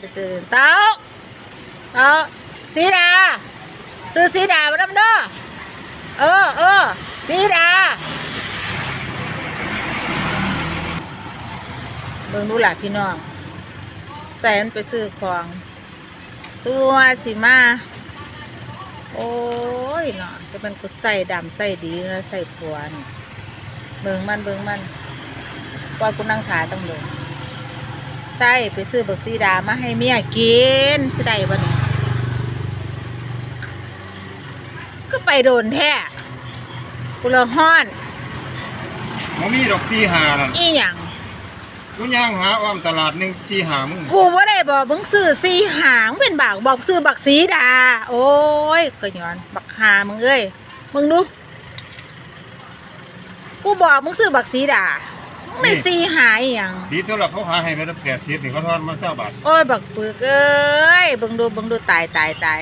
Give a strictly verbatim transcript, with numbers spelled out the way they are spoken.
ไปซื้อเต้า เต้า สีดา ซื้อสีดามานำเด้อ เออ เออ สีดา เบิ่งดูล่ะพี่น้อง ใส่มันไปซื้อของ ซั่วสิมา โอ้ยเนาะ จะเป็นกูใส่ดำใส่ดีนะ ใส่ผัวนี่ เบิ่งมัน เบิ่งมัน ว่ากูนั่งถ่าตั้งโดน ใส่ไปซื้อบักสีดามาให้เมียกิน สิได้บ่นี่ ก็ไปโดนแท้ กูละฮ้อน บ่มีดอกสี่ห้านั่น อีหยัง กูย่างหาอ้อมตลาดหนึ่งสี่ห้ามึง กูบ่ได้บอกมึงซื้อสี่ห้า มึงเป็นบากบอกซื้อบักสีดา โอ้ย ก็ย้อนบักหามึงเอ้ย มึงดู กูบอกมึงซื้อบักสีดา มึงไม่สี่ห้าอีหยัง ดีตัวละเขาหาให้มาตั้งแปดสิบนี่เขาทอนมาเก้าบาท โอ้ย บักปึกเอ้ย เบิ่งดู เบิ่งดู ตาย ตาย ตาย